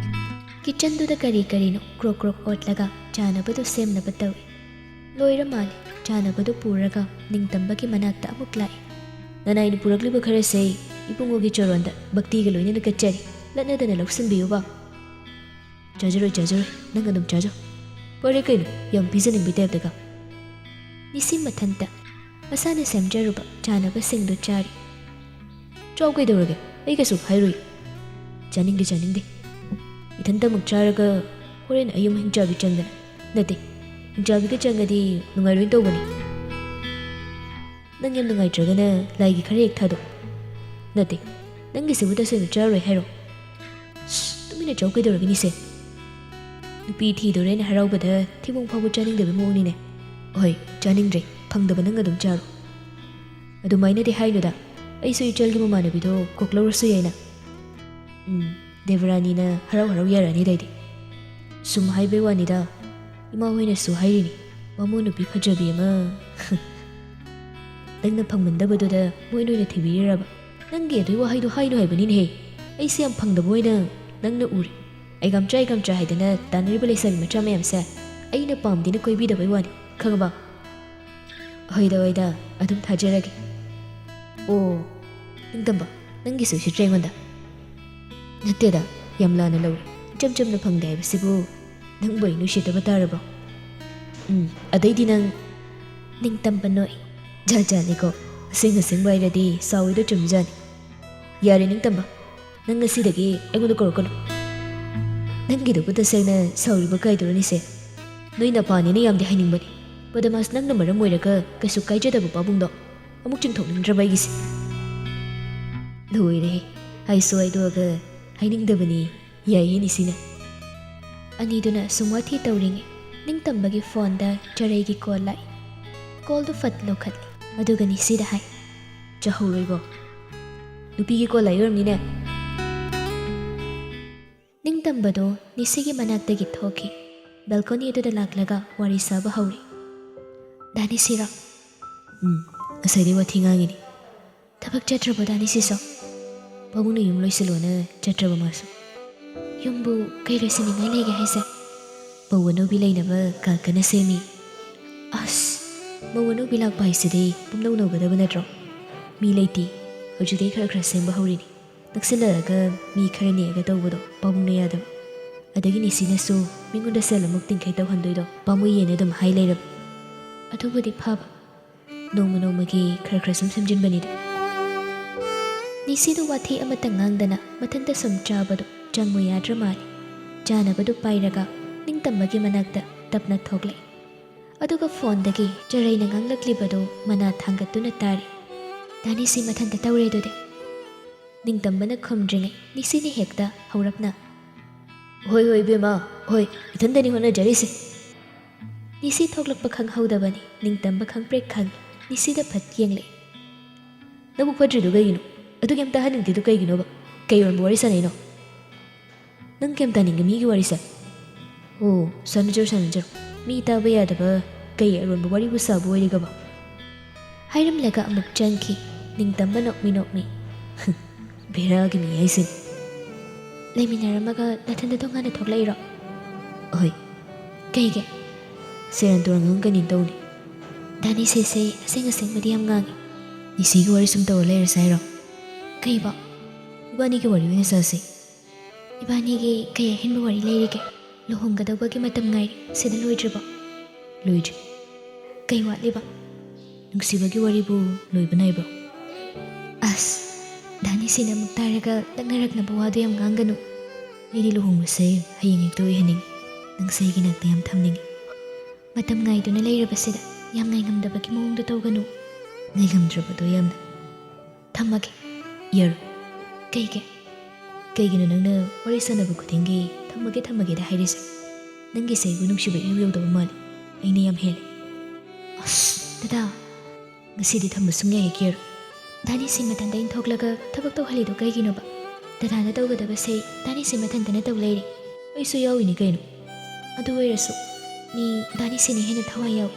ꯀꯤꯆꯟꯗꯨꯗ ꯀꯔꯤ ꯀꯔꯤꯅꯣ ꯀ꯭ꯔꯣꯛ ꯀ꯭ꯔꯣꯛ ꯑꯣꯠꯂꯒ ꯆꯥꯅꯕꯗꯨ ꯁꯦꯝꯅꯕ ꯇꯧꯏ꯫ ꯂꯣꯏꯔ ꯃꯥꯜꯂꯦ꯫ ꯆꯥꯅꯕꯗꯨ ꯄꯨꯔꯒ ꯅꯤꯡꯇꯝꯕꯒꯤ ꯃꯅꯥꯛꯇ ꯑꯃꯨꯛ ꯂꯥꯛꯏ꯫ ꯅꯅꯥꯏꯅ ꯄꯨꯔꯛꯂꯤꯕ ꯈꯔꯁꯦ ꯏꯕꯨꯡꯉꯣꯒꯤ ꯆꯣꯔꯣꯟꯗ ꯚꯛꯇꯤꯒ ꯂꯣꯏꯅꯅ ꯀꯠꯆꯔꯤ꯫ ꯇꯠꯅꯗꯅ ꯂꯧꯁꯤꯟꯕꯤꯌꯨꯕ꯫ ꯆꯥꯖꯔꯣꯏ, ꯆꯥꯖꯔꯣꯏ, ꯅꯪ ꯑꯗꯨꯝ ꯆꯥꯖꯧ꯫ ꯐꯔꯦ ꯀꯩꯅꯣ, ꯌꯥꯝ ꯄꯤꯖꯅꯤꯡꯕꯩ ꯇꯥꯏꯞꯇꯒ꯫ ꯅꯤꯁꯤ ꯃꯊꯟꯇ ꯃꯁꯥꯅ ꯁꯦꯝꯖꯔꯨꯕ ꯆꯥꯅꯕꯁꯤꯡꯗꯨ ꯆꯥꯔꯤ꯫ ꯆꯥꯎ ꯀꯩꯗꯧꯔꯒꯦ, ꯑꯩ ꯀꯩꯁꯨ ꯍꯥꯏꯔꯣꯏ꯫ ꯆꯥꯅꯤꯡꯗꯦ, ꯆꯥꯅꯤꯡꯗꯦ꯫ ꯏꯊꯟꯇꯃꯛ ꯆꯥꯔꯒ ꯍꯣꯔꯦꯟ ꯑꯌꯨꯝ ꯍꯤꯡꯆꯥꯕꯤ ꯆꯪꯗꯅ꯫ ꯅꯠꯇꯦ, ꯍꯤꯡꯆꯥꯕꯤꯒ ꯆꯪꯉꯗꯤ ꯅꯨꯡꯉꯥꯏꯔꯣꯏꯅ ꯇꯧꯕꯅꯤ꯫ ꯅꯪ ꯌꯥꯝ ꯅꯨꯡꯉꯥꯏꯇ꯭ꯔꯒꯅ ꯂꯥꯏꯒꯤ ꯈꯔ ꯍꯦꯛ ꯊꯥꯗꯣꯛ꯫ ꯅꯠꯇꯦ, ꯅꯪꯒꯤꯁꯤꯕꯨ ꯇꯁꯦꯡꯅ ꯆꯥꯔꯣꯏ ꯍꯥꯏꯔꯣ? ꯁꯁ, ꯇꯨꯃꯤꯟꯅ ꯆꯥꯎ ꯀꯩꯗꯧꯔꯒꯦ ꯅꯤꯁꯦ? ꯅꯨꯄꯤ ꯊꯤꯗꯣꯔꯦꯅ ꯍꯔꯥꯎꯕꯗ ꯊꯤꯕꯣꯡ ꯐꯥꯎꯕ ꯆꯥꯅꯤꯡꯗꯕ ꯃꯑꯣꯡꯅꯤꯅꯦ꯫ ꯍꯣꯏ, ꯆꯥꯅꯤꯡꯗ꯭ꯔꯦ, ꯐꯪꯗꯕ ꯅꯪ ꯑꯗꯨꯝ ꯆꯥꯔꯣ꯫ ꯑꯗꯨꯃꯥꯏꯅꯗꯤ ꯍꯥꯏꯅꯨꯗ, ꯑꯩꯁꯨ ꯏꯆꯜꯒꯤ ꯃꯃꯥꯟꯅꯕꯤꯗꯣ ꯀꯣꯛ ꯂꯧꯔꯁꯨ ꯌꯥꯏꯅ꯫ ꯎꯝ, ꯗꯦꯕꯔꯥꯅꯤꯅ ꯍꯔꯥꯎ ꯍꯔꯥꯎ ꯌꯥꯔꯛꯑꯅꯤꯗ ꯑꯩꯗꯤ꯫ ꯁꯨꯝ ꯍꯥꯏꯕꯩ ꯋꯥꯅꯤꯗ, ꯏꯃꯥ ꯍꯣꯏꯅꯁꯨ ꯍꯥꯏꯔꯤꯅꯤ, ꯕꯥꯃꯣꯟ ꯅꯨꯄꯤ ꯐꯖꯕꯤ ꯑꯃ꯫ ꯅꯪꯅ ꯐꯪꯃꯟꯗꯕꯗꯨꯗ ꯃꯣꯏꯅ ꯑꯣꯏꯅ ꯊꯤꯕꯤꯔꯤꯔꯕ? ꯅꯪꯒꯤ ꯑꯗꯨꯒꯤ ꯋꯥꯍꯩꯗꯣ ꯍꯥꯏꯅꯨ ꯍꯥꯏꯕꯅꯤꯅꯦꯍꯦ꯫ ꯑꯩꯁꯦ ꯌꯥꯝ ꯐꯪꯗꯕ ꯑꯣꯏꯅ ꯅꯪꯅ ꯎꯔꯦ꯫ ꯑꯩ ꯒꯝꯆꯥ, ꯑꯩ ꯒꯝꯆꯥ ꯍꯥꯏꯗꯅ ꯇꯥꯟꯅꯔꯤꯕ ꯂꯩꯁꯥꯕꯤ ꯃꯆꯥ ꯃꯌꯥꯝꯁꯦ ꯑꯩꯅ ꯄꯥꯝꯗꯦꯅ ꯀꯣꯏꯕꯤꯗꯕꯩ ꯋꯥꯅꯤ, ꯈꯪꯉꯕ? ꯍꯣꯏꯗ, ꯍꯣꯏꯗ, ꯑꯗꯨꯝ ꯊꯥꯖꯔꯒꯦ꯫ ꯑꯣ, ꯅꯤꯡꯇꯝꯕ, ꯅꯪꯒꯤꯁꯨ ꯎꯁꯤꯠꯇ꯭ꯔꯦ ꯑꯩꯉꯣꯟꯗ꯫ ꯅꯠꯇꯦꯗ, ꯌꯥꯝ ꯂꯥꯟꯅ ꯂꯧꯔꯦ꯫ ꯏꯆꯝ ꯆꯝꯅ ꯐꯪꯗꯦ ꯍꯥꯏꯕꯁꯤꯕꯨ ꯅꯪꯕꯨ ꯑꯩ ꯅꯨꯡꯁꯤꯗꯕ ꯇꯥꯔꯕ꯭ꯔꯣ? ꯎꯝ, ꯑꯗꯩꯗꯤ ꯅꯪ ꯅꯤꯡꯇꯝꯕ ꯅꯣꯏ꯫ ꯖꯥꯠ ꯖꯥꯠꯅꯤꯀꯣ, ꯑꯁꯦꯡ ꯑꯁꯦꯡꯕ ꯍꯥꯏꯔꯗꯤ ꯁꯥꯎꯔꯤꯗꯣ ꯆꯨꯝꯖꯥꯠꯅꯤ꯫ ꯌꯥꯔꯦ ꯅꯤꯡꯇꯝꯕ, ꯅꯪ ꯉꯁꯤꯗꯒꯤ ꯑꯩꯉꯣꯟꯗ ꯀꯧꯔꯛꯀꯅꯨ꯫ ꯅꯪꯒꯤꯗꯨꯕꯨ ꯇꯁꯦꯡꯅ ꯁꯥꯎꯔꯤꯕ ꯀꯥꯏꯗꯨꯔꯅꯤꯁꯦ? ꯅꯣꯏ ꯅꯄꯥꯅꯤꯅ ꯌꯥꯝꯗꯤ ꯍꯥꯏꯅꯤꯡꯕꯅꯤ, ꯕꯗꯃꯥꯁ ꯅꯪꯅ ꯃꯔꯝ ꯑꯣꯏꯔꯒ ꯀꯩꯁꯨ ꯀꯥꯏꯖꯗꯕ ꯄꯥꯕꯨꯡꯗꯣ ꯑꯃꯨꯛ ꯆꯤꯡꯊꯣꯛꯅꯤꯡꯗ꯭ꯔꯕ ꯑꯩꯒꯤꯁꯦ꯫ ꯂꯣꯏꯔꯦꯍꯦ, ꯍꯥꯏꯁꯨ ꯍꯥꯏꯗꯣꯛꯑꯒ ꯍꯥꯏꯅꯤꯡꯗꯕꯅꯤ꯫ ꯌꯥꯏꯌꯦ ꯅꯤꯁꯤꯅ꯫ ꯑꯅꯤꯗꯨꯅ ꯁꯨꯝ ꯋꯥꯊꯤ ꯇꯧꯔꯤꯉꯩ ꯅꯤꯡꯇꯝꯕꯒꯤ ꯐꯣꯟꯗ ꯆꯔꯩꯒꯤ ꯀꯣꯜ ꯂꯥꯛꯏ꯫ ꯀꯣꯜꯗꯨ ꯐꯠ ꯂꯧꯈꯠꯂꯤ, ꯑꯗꯨꯒ ꯅꯤꯁꯤꯗ ꯍꯥꯏ, ꯆꯥꯍꯧꯔꯣꯏꯕꯣ, ꯅꯨꯄꯤꯒꯤ ꯀꯣꯜ ꯂꯥꯛꯏ ꯑꯣꯏꯔꯝꯅꯤꯅꯦ꯫ ꯅꯤꯡꯇꯝꯕꯗꯣ ꯅꯤꯁꯤꯒꯤ ꯃꯅꯥꯛꯇꯒꯤ ꯊꯣꯛꯈꯤ꯫ ꯕꯦꯜꯀꯣꯅꯤ ꯑꯗꯨꯗ ꯂꯥꯛꯂꯒ ꯋꯥꯔꯤ ꯁꯥꯕ ꯍꯧꯔꯤ꯫ ꯗꯥ ꯅꯤꯁꯤꯔꯣ? ꯎꯝ, ꯉꯁꯥꯏꯗꯩ ꯋꯥꯊꯤ ꯉꯥꯡꯉꯤꯅꯤ꯫ ꯊꯕꯛ ꯆꯠꯇ꯭ꯔꯕꯣ ꯗꯥ ꯅꯤꯁꯤꯁꯨ? ꯄꯥꯕꯨꯡꯅ ꯌꯨꯝ ꯂꯣꯏꯁꯤꯜꯂꯣꯅ ꯆꯠꯇ꯭ꯔꯕ ꯃꯥꯁꯨ? ꯌꯨꯝꯕꯨ ꯀꯩ ꯂꯣꯏꯁꯤꯟꯅꯤꯡꯉꯥꯏ ꯂꯩꯒꯦ ꯍꯥꯏꯁꯦ? ꯃꯧ ꯑꯅꯧꯕꯤ ꯂꯩꯅꯕ ꯀꯥ ꯀꯟꯅ ꯁꯦꯝꯃꯤ꯫ ꯑꯁ, ꯃꯧ ꯑꯅꯧꯕꯤ ꯂꯥꯛꯄ ꯍꯥꯏꯁꯤꯗꯤ ꯄꯨꯝꯅꯧ ꯅꯧꯒꯗꯕ ꯅꯠꯇ꯭ꯔꯣ? ꯃꯤ ꯂꯩꯇꯦ, ꯍꯧꯖꯤꯛꯇꯩ ꯈꯔ ꯈꯔ ꯁꯦꯝꯕ ꯍꯧꯔꯤꯅꯤ꯫ ꯅꯛꯁꯤꯜꯂꯛꯑꯒ ꯃꯤ ꯈꯔ ꯅꯦꯛꯑꯒ ꯇꯧꯕꯗꯣ ꯄꯥꯕꯨꯡꯅ ꯌꯥꯗꯕ꯫ ꯑꯗꯒꯤ ꯅꯤꯁꯤꯅꯁꯨ ꯃꯤꯉꯣꯟꯗ ꯁꯦꯜ ꯑꯃꯨꯛ ꯇꯤꯡꯈꯩ ꯇꯧꯍꯟꯗꯣꯏꯗꯣ ꯄꯥꯝꯃꯨꯏꯌꯦꯅ ꯑꯗꯨꯝ ꯍꯥꯏ ꯂꯩꯔꯕ꯫ ꯑꯗꯨꯕꯨꯗꯤ ꯐꯕ, ꯅꯣꯡꯃ ꯅꯣꯡꯃꯒꯤ ꯈꯔ ꯈꯔ ꯁꯨꯝ ꯁꯦꯝꯖꯤꯟꯕꯅꯤꯗ꯫ ꯅꯤꯁꯤꯗꯨ ꯋꯥꯊꯤ ꯑꯃꯠꯇ ꯉꯥꯡꯗꯅ ꯃꯊꯟꯇ ꯁꯨꯝ ꯆꯥꯕꯗꯨ ꯆꯪꯉꯨ ꯌꯥꯗ꯭ꯔ ꯃꯥꯜꯂꯦ꯫ ꯆꯥꯅꯕꯗꯨ ꯄꯥꯏꯔꯒ ꯅꯤꯡꯇꯝꯕꯒꯤ ꯃꯅꯥꯛꯇ ꯇꯞꯅ ꯊꯣꯛꯂꯛꯏ꯫ ꯑꯗꯨꯒ ꯐꯣꯟꯗꯒꯤ ꯆꯔꯩꯅ ꯉꯥꯡꯂꯛꯂꯤꯕꯗꯨ ꯃꯅꯥ ꯊꯥꯡꯒꯠꯇꯨꯅ ꯇꯥꯔꯤ꯫ ꯗꯥ ꯅꯤꯁꯤ ꯃꯊꯟꯇ ꯇꯧꯔꯦ ꯑꯗꯨꯗꯤ꯫ ꯅꯤꯡꯇꯝꯕꯅ ꯈꯨꯝꯗ꯭ꯔꯤꯉꯩ ꯅꯤꯁꯤꯅ ꯍꯦꯛꯇ ꯍꯧꯔꯞꯅ, "ꯍꯣꯏ, ꯍꯣꯏ, ꯏꯕꯦꯝꯃ, ꯍꯣꯏ, ꯏꯊꯟꯗꯅꯤ ꯍꯣꯠꯅꯖꯔꯤꯁꯦ꯫" ꯅꯤꯁꯤ ꯊꯣꯛꯂꯛꯄ ꯈꯪꯍꯧꯗꯕꯅꯤ, ꯅꯤꯡꯇꯝꯕ ꯈꯪꯄ꯭ꯔꯦꯛ ꯈꯪꯏ꯫ ꯅꯤꯁꯤꯗ ꯐꯠ ꯌꯦꯡꯂꯛꯏ꯫ "ꯅꯕꯨꯛ ꯐꯠꯇ꯭ꯔꯤꯗꯨ ꯀꯩꯒꯤꯅꯣ? ꯑꯗꯨ ꯀꯩꯝꯇ ꯍꯥꯏꯅꯤꯡꯗꯦꯗꯨ ꯀꯩꯒꯤꯅꯣꯕ? ꯀꯩ ꯑꯣꯏꯔꯝꯕ ꯋꯥꯔꯤ ꯁꯥꯟꯅꯩꯅꯣ? ꯅꯪ ꯀꯩꯝ ꯇꯥꯅꯤꯡꯒꯦ ꯃꯤꯒꯤ ꯋꯥꯔꯤꯁꯦ?" "ꯑꯣ, ꯁꯥꯟꯅꯖꯔꯣ, ꯁꯥꯟꯅꯖꯔꯣ꯫ ꯃꯤ ꯇꯥꯕ ꯌꯥꯗꯕ ꯀꯩ ꯑꯔꯣꯟꯕ ꯋꯥꯔꯤꯕꯨ ꯁꯥꯕ ꯑꯣꯏꯔꯤꯒꯕ?" ꯍꯥꯏꯔꯝꯂꯒ ꯑꯃꯨꯛ ꯆꯪꯈꯤ꯫ ꯅꯤꯡꯇꯝꯕ ꯅꯣꯛꯃꯤ ꯅꯣꯛꯃꯤ꯫ "ꯕꯦꯔꯥꯒꯤ ꯃꯤ ꯍꯥꯏꯁꯤꯅꯤ꯫" "ꯂꯩꯃꯤꯟꯅꯔꯝꯃꯒ ꯅꯊꯟꯗ ꯇꯣꯉꯥꯟꯅ ꯊꯣꯛꯂꯛꯏꯔꯣ?" "ꯍꯣꯏ꯫" "ꯀꯩꯒꯤ?" "ꯁꯦꯔꯥꯟ ꯇꯨꯔꯥꯟ ꯉꯥꯡꯒꯅꯤ ꯇꯧꯅꯤ꯫" ꯗꯥ ꯅꯤꯁꯤꯁꯦ ꯑꯁꯦꯡ ꯑꯁꯦꯡꯕꯗꯤ ꯌꯥꯝ ꯉꯥꯡꯉꯤ꯫ "ꯅꯤꯁꯤꯒꯤ ꯋꯥꯔꯤ ꯁꯨꯝ ꯇꯧꯔ ꯂꯩꯔꯁꯦ ꯍꯥꯏꯔꯣ?" "ꯀꯩꯕꯣ?" "ꯏꯕꯥꯅꯤꯒꯤ ꯋꯥꯔꯤ ꯑꯣꯏꯅ ꯁꯥꯁꯤ꯫" "ꯏꯕꯥꯅꯤꯒꯤ ꯀꯩ ꯑꯍꯦꯟꯕ ꯋꯥꯔꯤ ꯂꯩꯔꯤꯒꯦ? ꯂꯨꯍꯣꯡꯒꯗꯧꯕꯒꯤ ꯃꯇꯝ ꯉꯥꯏꯔꯤ, ꯁꯤꯗ ꯂꯣꯏꯗ꯭ꯔꯤꯕꯣ?" "ꯂꯣꯏꯗ꯭ꯔꯤ꯫" "ꯀꯩ ꯋꯥꯠꯂꯤꯕ?" "ꯅꯨꯡꯁꯤꯕꯒꯤ ꯋꯥꯔꯤꯕꯨ ꯂꯣꯏꯕ ꯅꯥꯏꯕ꯭ꯔꯣ?" ꯑꯁ, ꯗꯥ ꯅꯤꯁꯤꯅ ꯑꯃꯨꯛ ꯇꯥꯔꯒ ꯂꯛꯅꯔꯛꯅꯕ ꯋꯥꯗꯨ ꯌꯥꯝ ꯉꯥꯡꯒꯅꯨ꯫ "ꯑꯩꯗꯤ ꯂꯨꯍꯣꯡꯕꯁꯦ ꯍꯌꯦꯡ ꯍꯦꯛꯇ ꯑꯣꯏꯍꯟꯅꯤꯡꯉꯤ꯫ ꯅꯪꯁꯦ ꯑꯩꯒꯤ ꯅꯥꯛꯇ ꯌꯥꯝ ꯊꯝꯅꯤꯡꯉꯤ꯫" "ꯃꯇꯝ ꯉꯥꯏꯗꯨꯅ ꯂꯩꯔꯕꯁꯤꯗ ꯌꯥꯝ ꯉꯥꯏꯉꯝꯗꯕꯒꯤ ꯃꯑꯣꯡꯗ ꯇꯧꯒꯅꯨ꯫" "ꯉꯥꯏꯉꯝꯗ꯭ꯔꯕꯗꯣ ꯌꯥꯝꯅ꯫" "ꯊꯝꯃꯒꯦ꯫" "ꯌꯥꯔꯣꯏ꯫" "ꯀꯩꯒꯤ?" "ꯀꯩꯒꯤꯅꯣ ꯅꯪꯅ ꯋꯥꯔꯤ ꯁꯥꯟꯅꯕ ꯈꯨꯗꯤꯡꯒꯤ 'ꯊꯝꯃꯒꯦ, ꯊꯝꯃꯒꯦ'ꯗ ꯍꯥꯏꯔꯤꯁꯦ? ꯅꯪꯒꯤꯁꯦ ꯑꯩꯕꯨ ꯅꯨꯡꯁꯤꯕ ꯏꯌꯧ ꯌꯧꯗꯕ ꯃꯥꯜꯂꯤ꯫ ꯑꯩꯅ ꯌꯥꯝ ꯍꯦꯜꯂꯦ꯫" "ꯑꯁ, ꯗꯗꯥ!" "ꯉꯁꯤꯗꯤ ꯊꯝꯕ ꯁꯨꯡꯌꯥ ꯍꯦꯛ ꯌꯥꯔꯣꯏ꯫" ꯗꯥ ꯅꯤꯁꯤ ꯃꯊꯟꯇ ꯏꯟꯊꯣꯛꯂꯒ ꯊꯕꯛ ꯇꯧꯍꯜꯂꯤꯗꯣ ꯀꯩꯒꯤꯅꯣꯕ? ꯗꯗꯥꯅ ꯇꯧꯒꯗꯕꯁꯦ ꯗꯥ ꯅꯤꯁꯤ ꯃꯊꯟꯇꯅ ꯇꯧ ꯂꯩꯔꯦ꯫ "ꯑꯩꯁꯨ ꯌꯥꯎꯏꯅꯤ ꯀꯩꯅꯣ꯫" "ꯑꯗꯨ ꯑꯣꯏꯔꯁꯨ ꯃꯤ ꯗꯥ ꯅꯤꯁꯤꯅ ꯍꯦꯟꯅ ꯊꯋꯥꯏ ꯌꯥꯎꯏ꯫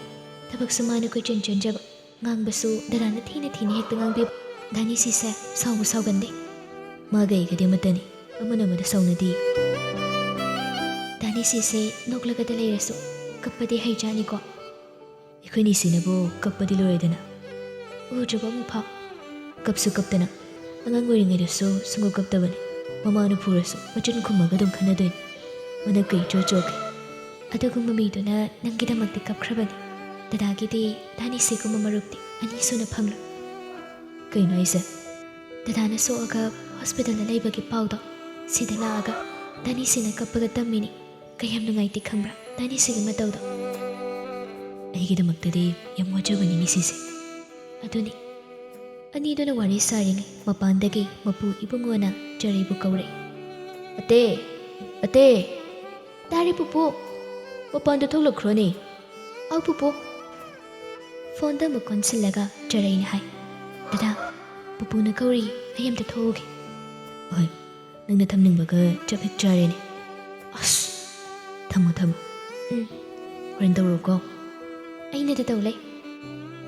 ꯊꯕꯛꯁꯨ ꯃꯥꯅ ꯀꯣꯏꯆꯦꯟ ꯆꯦꯟꯖꯕ꯫ ꯉꯥꯡꯕꯁꯨ ꯗꯗꯥꯅ ꯊꯤꯅ ꯊꯤꯅ ꯍꯦꯛꯇ ꯉꯥꯡꯕꯤꯕ꯫" ꯗꯥ ꯅꯤꯁꯤꯁꯦ ꯁꯥꯎꯕ ꯁꯥꯎꯒꯟꯗꯦ꯫ "ꯃꯥꯒ ꯑꯩꯒꯗꯤ ꯑꯃꯠꯇꯅꯤ, ꯑꯃꯅ ꯑꯃꯗ ꯁꯥꯎꯅꯗꯦ꯫" ꯗꯥ ꯅꯤꯁꯤꯁꯦ ꯅꯣꯛꯂꯒꯗ ꯂꯩꯔꯁꯨ ꯀꯞꯄꯗꯤ ꯍꯩꯖꯥꯅꯤꯀꯣ꯫ "ꯑꯩꯈꯣꯏꯅꯤꯁꯤꯅꯕꯨ ꯀꯞꯄꯗꯤ ꯂꯣꯏꯔꯦꯗꯅ꯫" "ꯎꯗ꯭ꯔꯕ ꯑꯃꯨꯛꯐꯥꯎ?" "ꯀꯞꯁꯨ ꯀꯞꯇꯅ꯫ ꯑꯉꯥꯡ ꯑꯣꯏꯔꯤꯉꯩꯗꯁꯨ ꯁꯨꯡꯀꯞ ꯀꯞꯇꯕꯅꯤ꯫ ꯃꯃꯥꯅ ꯐꯨꯔꯁꯨ ꯃꯆꯤꯟ ꯈꯨꯝꯃꯒ ꯑꯗꯨꯝ ꯈꯟꯅꯗꯣꯏꯅꯤ꯫ ꯃꯅꯞ ꯀꯩ ꯏꯆꯣ ꯆꯣꯈꯩ꯫ ꯑꯗꯨꯒꯨꯝꯕ ꯃꯤꯗꯨꯅ ꯅꯪꯒꯤꯗꯃꯛꯇꯤ ꯀꯞꯈ꯭ꯔꯕꯅꯤ꯫ ꯗꯗꯥꯒꯤꯗꯤ ꯗꯥꯅꯤꯁꯤꯒꯨꯝꯕ ꯃꯔꯨꯞꯇꯤ ꯑꯅꯤ ꯁꯨꯅ ꯐꯪꯂꯣꯏ꯫ ꯀꯩꯅꯣ ꯍꯥꯏꯁꯦ? ꯗꯗꯥꯅ ꯁꯣꯛꯑꯒ ꯍꯣꯁꯄꯤꯇꯥꯜꯗ ꯂꯩꯕꯒꯤ ꯄꯥꯎꯗꯣ ꯁꯤꯗ ꯂꯥꯛꯑꯒ ꯗꯥꯅꯤꯁꯤꯅ ꯀꯞꯄꯒ ꯇꯝꯃꯤꯅꯤ꯫ ꯀꯌꯥꯝ ꯅꯨꯡꯉꯥꯏꯇꯦ ꯈꯪꯕ꯭ꯔꯥ ꯗꯥꯅꯤꯁꯤꯒꯤ ꯃꯇꯧꯗꯣ? ꯑꯩꯒꯤꯗꯃꯛꯇꯗꯤ ꯌꯥꯝ ꯋꯥꯖꯕꯅꯤꯅꯦ ꯁꯤꯁꯦ꯫ ꯑꯗꯨꯅꯤ꯫ ꯑꯅꯤꯗꯨꯅ ꯋꯥꯔꯤ ꯁꯥꯔꯤꯉꯩ ꯃꯄꯥꯟꯗꯒꯤ ꯃꯄꯨ ꯏꯕꯨꯡꯉꯣꯅ ꯆꯔꯩꯕꯨ ꯀꯧꯔꯛꯏ꯫ "ꯑꯇꯦ! ꯑꯇꯦ!" "ꯇꯥꯔꯦ ꯄꯨꯄꯨ!" "ꯃꯄꯥꯟꯗ ꯊꯣꯛꯂꯛꯈ꯭ꯔꯣꯅꯦ!" "ꯑꯧ ꯄꯨꯄꯨ!" ꯐꯣꯟꯗ ꯑꯃꯨꯛ ꯀꯣꯟꯁꯤꯜꯂꯒ ꯆꯔꯩꯅ ꯍꯥꯏ, "ꯗꯗꯥ, ꯄꯨꯄꯨꯅ ꯀꯧꯔꯤ, ꯑꯩ ꯑꯝꯇ ꯊꯣꯛꯎꯒꯦ꯫" "ꯍꯣꯏ, ꯅꯪꯅ ꯊꯝꯅꯤꯡꯕꯒ ꯆꯞ ꯍꯦꯛ ꯆꯥꯔꯦꯅꯦ꯫ ꯑꯁ! ꯊꯝꯃꯣ, ꯊꯝꯃꯣ꯫ ꯎꯝ꯫ ꯍꯣꯔꯦꯟ ꯇꯧꯔꯛꯎꯀꯣ꯫" "ꯑꯩꯅꯗ ꯇꯧ ꯂꯩ꯫"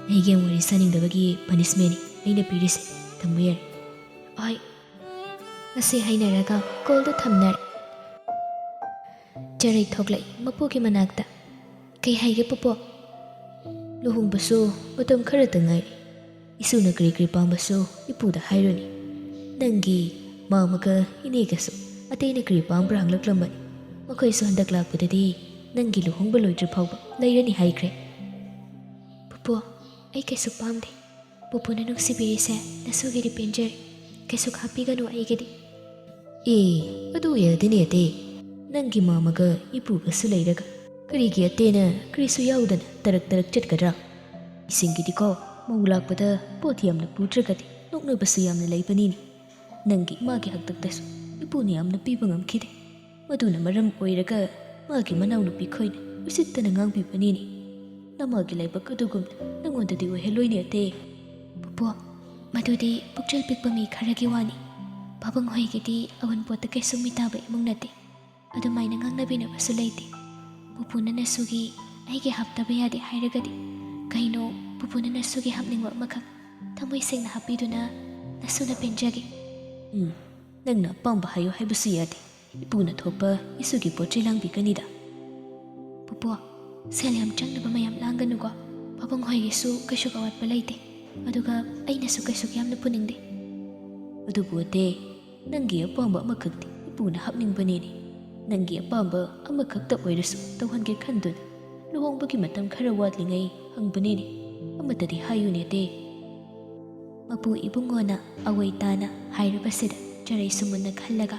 "ꯑꯩꯒꯤ ꯌꯥꯝ ꯋꯥꯔꯤ ꯁꯥꯅꯤꯡꯗꯕꯒꯤ ꯄꯅꯤꯁꯃꯦꯟꯅꯤ ꯑꯩꯅ ꯄꯤꯔꯤꯁꯦ꯫ ꯊꯝꯕ ꯌꯥꯔꯦ꯫" "ꯍꯣꯏ꯫" ꯉꯁꯤ ꯍꯥꯏꯅꯔꯒ ꯀꯣꯜꯗꯣ ꯊꯝꯅꯔꯦ꯫ ꯆꯔꯩ ꯊꯣꯛꯂꯛꯏ ꯃꯄꯨꯒꯤ ꯃꯅꯥꯛꯇ꯫ "ꯀꯩ ꯍꯥꯏꯒꯦ ꯄꯨꯄꯨ?" "ꯂꯨꯍꯣꯡꯕꯁꯨ ꯃꯇꯝ ꯈꯔꯇ ꯉꯥꯏꯔꯦ꯫ ꯏꯁꯨꯅ ꯀꯔꯤ ꯀꯔꯤ ꯄꯥꯝꯕꯁꯨ ꯏꯄꯨꯗ ꯍꯥꯏꯔꯨꯅꯤ꯫ ꯅꯪꯒꯤ ꯃꯥꯃꯒ ꯏꯅꯦꯒꯁꯨ ꯑꯇꯩꯅ ꯀꯔꯤ ꯄꯥꯝꯕ꯭ꯔꯥ ꯍꯪꯂꯛꯂꯝꯕꯅꯤ꯫ ꯃꯈꯣꯏꯁꯨ ꯍꯟꯗꯛ ꯂꯥꯛꯄꯗꯗꯤ ꯅꯪꯒꯤ ꯂꯨꯍꯣꯡꯕ ꯂꯣꯏꯗ꯭ꯔꯤ ꯐꯥꯎꯕ ꯂꯩꯔꯅꯤ ꯍꯥꯏꯈ꯭ꯔꯦ꯫" "ꯄꯨꯄꯨ, ꯑꯩ ꯀꯩꯁꯨ ꯄꯥꯝꯗꯦ꯫ ꯄꯨꯄꯨꯅ ꯅꯨꯡꯁꯤꯕꯤꯔꯤꯁꯦ ꯅꯁꯨꯒꯤꯗꯤ ꯄꯦꯟꯖꯔꯦ꯫ ꯀꯩꯁꯨ ꯈꯥꯛꯄꯤꯒꯅꯨ ꯑꯩꯒꯤꯗꯤ꯫" "ꯑꯦ, ꯑꯗꯨ ꯌꯥꯗꯦꯅꯦ ꯑꯇꯦ꯫ ꯅꯪꯒꯤ ꯃꯥꯃꯒ ꯏꯄꯨꯒꯁꯨ ꯂꯩꯔꯒ ꯀꯔꯤꯒꯤ ꯑꯇꯦꯅ ꯀꯔꯤꯁꯨ ꯌꯥꯎꯗꯅ ꯇꯔꯛ ꯇꯔꯛ ꯆꯠꯀꯗ꯭ꯔꯥ? ꯏꯁꯤꯡꯒꯤꯗꯤꯀꯣ, ꯃꯧ ꯂꯥꯛꯄꯗ ꯄꯣꯠ ꯌꯥꯝꯅ ꯄꯨꯗ꯭ꯔꯒꯗꯤ ꯅꯣꯛꯅꯕꯁꯨ ꯌꯥꯝꯅ ꯂꯩꯕꯅꯤꯅꯦ꯫ ꯅꯪꯒꯤ ꯏꯃꯥꯒꯤ ꯍꯥꯛꯇꯛꯇꯁꯨ ꯏꯄꯨꯅ ꯌꯥꯝꯅ ꯄꯤꯕ ꯉꯝꯈꯤꯗꯦ꯫ ꯃꯗꯨꯅ ꯃꯔꯝ ꯑꯣꯏꯔꯒ ꯃꯥꯒꯤ ꯃꯅꯥꯎꯅꯨꯄꯤ ꯈꯣꯏꯅ ꯎꯁꯤꯠꯇꯅ ꯉꯥꯡꯕꯤꯕꯅꯤꯅꯦ꯫ ꯅꯃꯥꯒꯤ ꯂꯥꯏꯕꯛ ꯑꯗꯨꯒꯨꯝꯅ ꯅꯉꯣꯟꯗꯗꯤ ꯑꯣꯏꯍꯜꯂꯣꯏꯅꯦ ꯑꯇꯦ꯫" "ꯄꯨꯄꯨ, ꯃꯗꯨꯗꯤ ꯄꯨꯛꯆꯦꯜ ꯄꯤꯛꯄ ꯃꯤ ꯈꯔꯒꯤ ꯋꯥꯅꯤ꯫ ꯄꯥꯕꯨꯡ ꯍꯣꯏꯒꯤꯗꯤ ꯑꯋꯨꯟꯄꯣꯠꯇ ꯀꯩꯁꯨ ꯃꯤꯇꯥꯕ ꯏꯃꯨꯡ ꯅꯠꯇꯦ꯫ ꯑꯗꯨꯃꯥꯏꯅ ꯉꯥꯡꯅꯕꯤꯅꯕꯁꯨ ꯂꯩꯇꯦ꯫ ꯄꯨꯄꯨꯅ ꯅꯁꯨꯒꯤ ꯑꯩꯒꯤ ꯍꯥꯞꯇꯕ ꯌꯥꯗꯦ ꯍꯥꯏꯔꯒꯗꯤ ꯀꯩꯅꯣ, ꯄꯨꯄꯨꯅ ꯅꯁꯨꯒꯤ ꯍꯥꯞꯅꯤꯡꯕ ꯑꯃꯈꯛ ꯊꯃꯣꯏ ꯁꯦꯡꯅ ꯍꯥꯞꯄꯤꯗꯨꯅ ꯅꯁꯨꯅ ꯄꯦꯟꯖꯒꯦ꯫" "ꯎꯝ, ꯅꯪꯅ ꯑꯄꯥꯝꯕ ꯍꯥꯏꯌꯨ ꯍꯥꯏꯕꯁꯨ ꯌꯥꯗꯦ꯫ ꯏꯄꯨꯅ ꯊꯣꯛꯄ ꯏꯁꯨꯒꯤ ꯄꯣꯠ ꯆꯩ ꯂꯥꯡꯕꯤꯒꯅꯤꯗ꯫" "ꯄꯨꯄꯨ, ꯁꯦꯜ ꯌꯥꯝ ꯆꯪꯅꯕ ꯃꯌꯥꯝ ꯂꯥꯡꯒꯅꯨꯀꯣ꯫ ꯄꯥꯕꯨꯡ ꯍꯣꯏꯒꯤꯁꯨ ꯀꯩꯁꯨ ꯑꯋꯥꯠꯄ ꯂꯩꯇꯦ꯫ ꯑꯗꯨꯒ ꯑꯩꯅꯁꯨ ꯀꯩꯁꯨ ꯌꯥꯝꯅ ꯄꯨꯅꯤꯡꯗꯦ꯫" ꯑꯗꯨꯕꯨ ꯑꯇꯦ, ꯅꯪꯒꯤ ꯑꯄꯥꯝꯕ ꯑꯃꯈꯛꯇꯤ ꯏꯄꯨꯅ ꯍꯥꯞꯅꯤꯡꯕꯅꯤꯅꯦ꯫ ꯅꯪꯒꯤ ꯑꯄꯥꯝꯕ ꯑꯃꯈꯛꯇ ꯑꯣꯏꯔꯁꯨ ꯇꯧꯍꯟꯒꯦ ꯈꯟꯗꯨꯅ ꯂꯨꯍꯣꯡꯕꯒꯤ ꯃꯇꯝ ꯈꯔ ꯋꯥꯠꯂꯤꯉꯩ ꯍꯪꯕꯅꯤꯅꯦ꯫ ꯑꯃꯠꯇꯗꯤ ꯍꯥꯏꯌꯨꯅꯦ ꯑꯇꯦ꯫ ꯃꯄꯨ ꯏꯕꯨꯡꯉꯣꯅ ꯑꯋꯣꯏ ꯇꯥꯅ ꯍꯥꯏꯔꯕꯁꯤꯗ ꯆꯔꯩꯁꯨ ꯃꯨꯟꯅ ꯈꯜꯂꯒ,